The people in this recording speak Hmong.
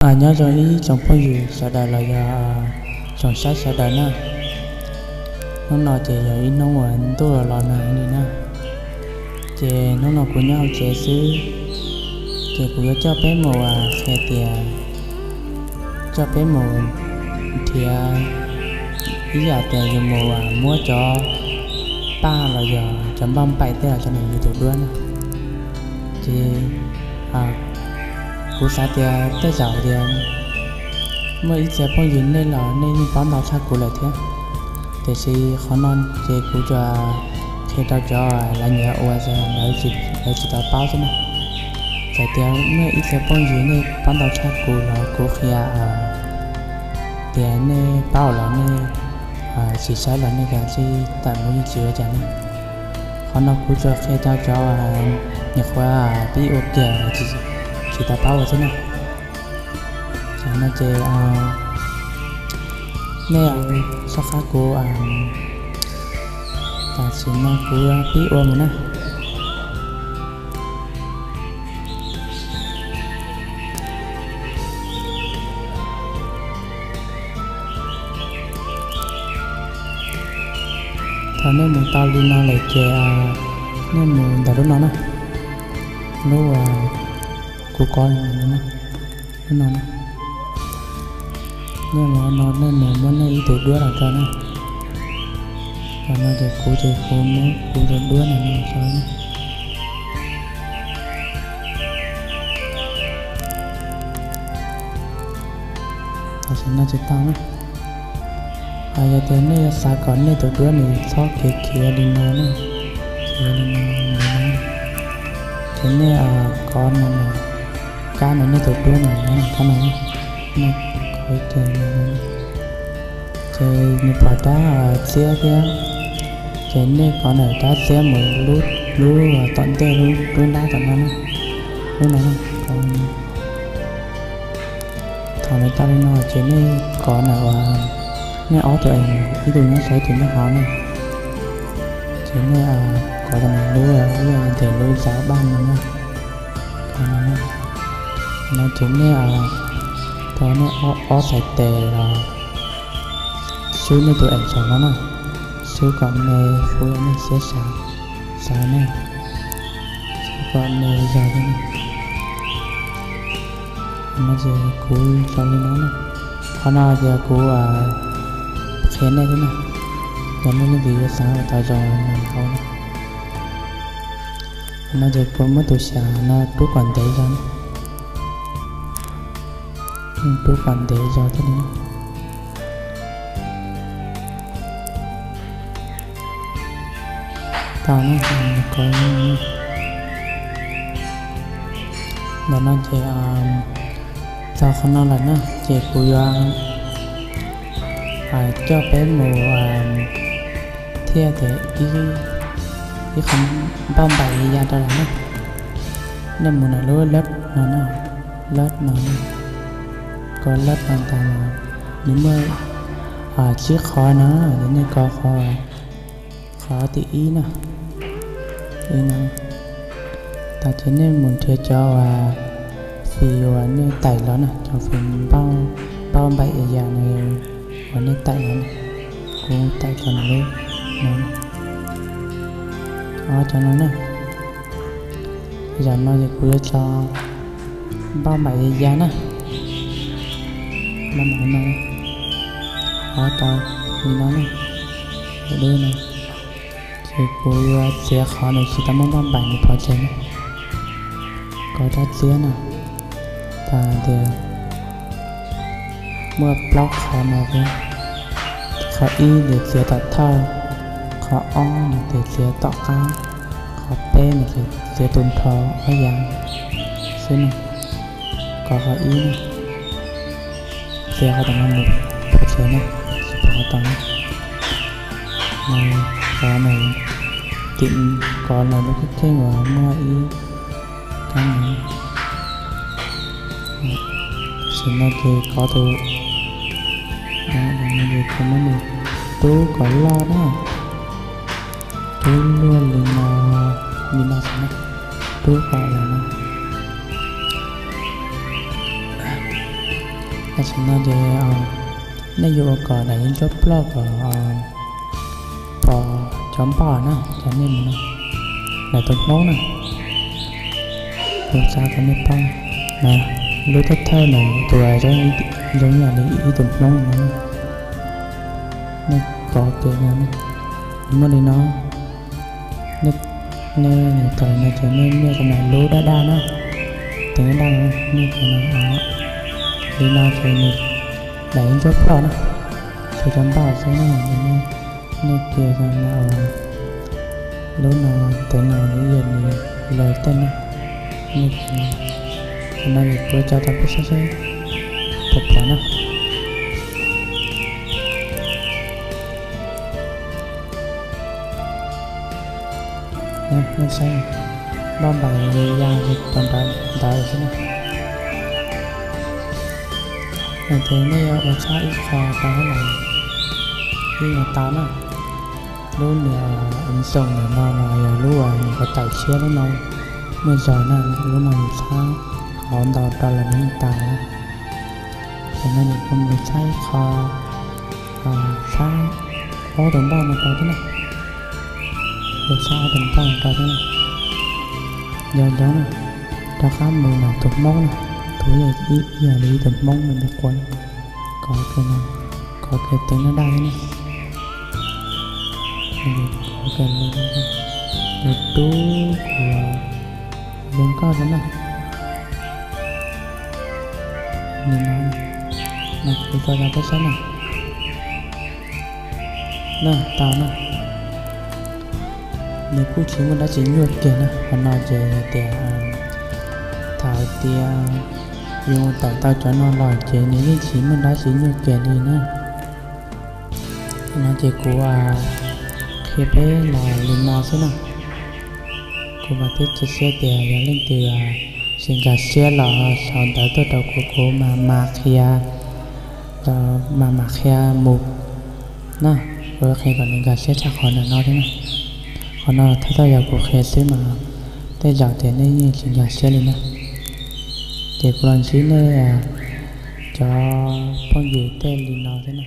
Nyob zoo ib tsoom phooj ywg sawv daws los yog tsoom saib sawv daws na. Hnub no ces yog ib hnub uas ntuj los nag li na, ces hnub no kuv nyob hauv tsev xwb, ces kuv yuav coj peb mus qhia tias, coj peb mus nrhiav ib yam tias yus mus muab cov paj los yog cov npauj npaim tej los rau nws yus tus duab na. Ces kuv xav tias tej zaum tias muaj ib txhia phooj ywg nej los nej yeej paub ntau tshaj kuv lawm thiab, tiam sis qhov no ces kuv tsuas qhia rau cov lawv nyiam ua, lawv tsis tau paub xwb na. Txawm tias muaj ib txhia phooj ywg nej paub ntau tshaj kuv los kuv qhia tias nej paub los nej tsis saib los nej kav tsij tawm mus yeej tsis ua cas na. Qhov no kuv tsuas qhia rau cov nyuam qhuav pib ua kiag tsis tau paub ua xwb na. Tam no ces nej soj qab kuv, tam sim no kuv pib ua mus na. Thaum nej mus tau li no lawm ces nej mus ntawm lub no na, lub kuv kov, lub no na. Nej mus no nej mus muab nej ib tug duab los rau na. Tam no ces kuv ces kuv muab kuv tus duab no rau na. Tam sim no tsis tau na. Yog tias nej xav kom nej tus duab nws txhob khiav khiav li no na, khiav li no, li no, ces nej kov no, kab no nej tus duab nws nyob kab no, nej kov ib ce no, ces nws pom rab txiab thiab, ces nej kov ntawm rab txiab mus lub, lub tom ntej lub nrab tom no na, lub no na. Thaum nws tau li no ces nej kov ntawm uas nej ob tug, ib tug nyob saum ib tug nyob hauv na, ces nej kov ntawm lub, ib yam li lub zav daj no na. No ces nej rau nej ob txhais tes los swb nej tus app saum no na, swb kom me, ua nej siab xav, xav ne, swb kom me zog thiab na. No ces kuv zoo li no na. Qhov no ces kuv qhia nej thiab na, yog nej leej twg yuav xav ua tau zoo no hauv na. No ces kuv muab tus xya no rub kom ntev zog, rub kom ntev zog thiab li. Tau na, ntawm no ces txog qhov no lawm na ces kuv yuav coj peb mus thiaj tias ib qho npauj npaim ya rau lawm na. Nej mus ntawm lub lab no na, lab no, kov lab no ntag, nws muaj tsib qhov no, nej kov qhov, qhov tim ib na, ib no. Tam ces nej mus nrhiav cov uas fim uas nej taim los na, cov fim npauj npaim ya ya no uas nej taim los na. Kuv taim cov no, lub no, ob cov no na. Yam no ces kuv yuav tso npauj npaim ya ya na. Npauj npaim no, ob tau li no na, dub no. Ces kuv yuav txiav qhov nws tsis tau muaj npauj npaim nws pov tseg na, kov rab txiab na. Tas tias muaj plaub qhov no thiab. Qhov ib ces txiav tom thawj, qhov ob no ces txiav tom qab, qhov peb no ces txiav tus nrho ob yav xwb na. Kov qhov ib na, txiav qhov tom no mus pov tseg na, tsis pov qhov tom no. Kov no, tim kov no lub kheej uas muaj ib kab no. Tam sim no ces kov tus, tam sim no ces kuv muab nws rub kom loj na, rub luaj li no, li no xwb na, rub kom los no. Tam sim no ces nej yuav ua kom daim yeeb ncuab ploj kom pom cov npauj na, cov nej mus no, daim tus hmoob na, kuv xav kom nej paub na, lub thawj thawj ntawm tus zoo ib yam li ib tug hmoob no, nej pom ces no, muaj li no, nej, nej thaum no ces nej nias rau ntawm lub daj daj na, teev daj daj no, nej nias no, li no ces nws daim yeeb ncuab ploj na, tshuav cov npauj xwb na, nej cia rau ntawm lub no, teev no ib yam li lawv tej no, nej cia, qhov no kuv tso rau peb saib seb puas pom na. Nej saib, npauj npais li ya li rau nrad ntawd xwb na. Ces nej yuav ua txhab ib qho rau hauv no, ib qho tau na. Lub niag ib xoom ntawm no los yog lub uas nyuam qhuav tawm tshiab lub no, muaj zog na, lub no yus txhab hauv ntau rau los nws yeej tau na. Ces no nws kuj mus txhab ib qho, txhab ob tug npauj no rau thiab na, kuj txhab ob tug npauj no rau thiab na. Yog cov no rov qab mus ntawm tus hmoob na, tus ib yam li ib tug hmoob no nws quaj, kov kiag no, kov kiag teev daj daj thiab na. Kov kiag, yog rub kuv zoo nkauj rau na. Li no, no kuv tso rau peb saib na. Na, tau na. Nws kuj tsis muaj dab tsi nyuaj kiag na, qhov no ces hais tias thaum tias yus tawm tau cov no los ces nws yeej tsis muaj dab tsi nyuaj kiag li na. No ces kuv qhia peb los li no xwb na. Kuv vam thiab cia siab tias yog leej twg tsis nkag siab los sau ntawv tuaj rau kuv, kuv mam mam qhia, mam mam qhia mus na. Kuv qhia kom nws nkag siab tshaj qhov ntawm no thiab na. Qhov no thawj thawj yog kuv qhia xwb mas tej zaum tias nej yeej tsis nkag siab li na. Ces kuv los ntsib nej cov phooj ywg tej li no thiab na.